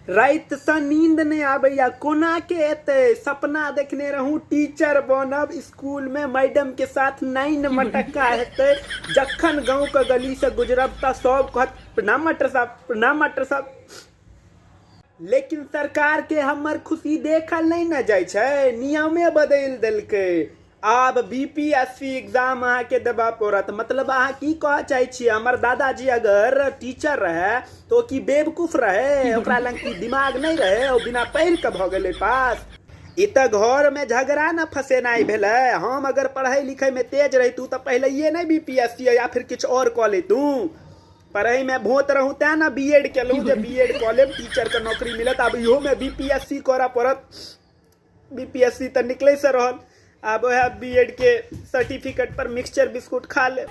रातिसँ नींद नहि आबैया, कोना के एतै? सपना देखने रहूँ टीचर बनब, स्कूलमे मैडम के साथ नाइन मटक्का हेतै, जखन गाँवके गलीसँ गुजरब तऽ सब कहत प्रणाम मास्टर साहब, प्रणाम मास्टर साहब। लेकिन सरकार के हमर खुशी देखल नहि ने जाइ छै, नियमे बदलि देलकै। आब बी पी एस सी एग्जाम अहाँके देबऽ पड़त। मतलब अहाँ की कहऽ चाहै छियै, हमर दादाजी अगर टीचर रहै तऽ ओ की बेवकूफ रहै? ओकरा लग की दिमाग नहि रहै? ओ बिना पढ़ि कऽ भऽ गेलै पास? ई तऽ घरमे झगड़ा ने फसेनाइ भेलै। हम अगर पढ़ै लिखैमे तेज रहितहुँ तऽ पहिलैये नहि बी पी एस सी या फिर किछु आओर कऽ लैतहुँ। पढ़ैमे भोत रहूँ तेँ ने बी एड केलहुँ जे बी एड कऽ लेब, टीचरके नौकरी मिलत। आब इहोमे बी पी एस सी करऽ पड़त। बी पी एस सी तऽ निकलैसँ रहल, आब वएह बी एड के सर्टिफिकेट पर मिक्सचर बिस्कुट खा लेब।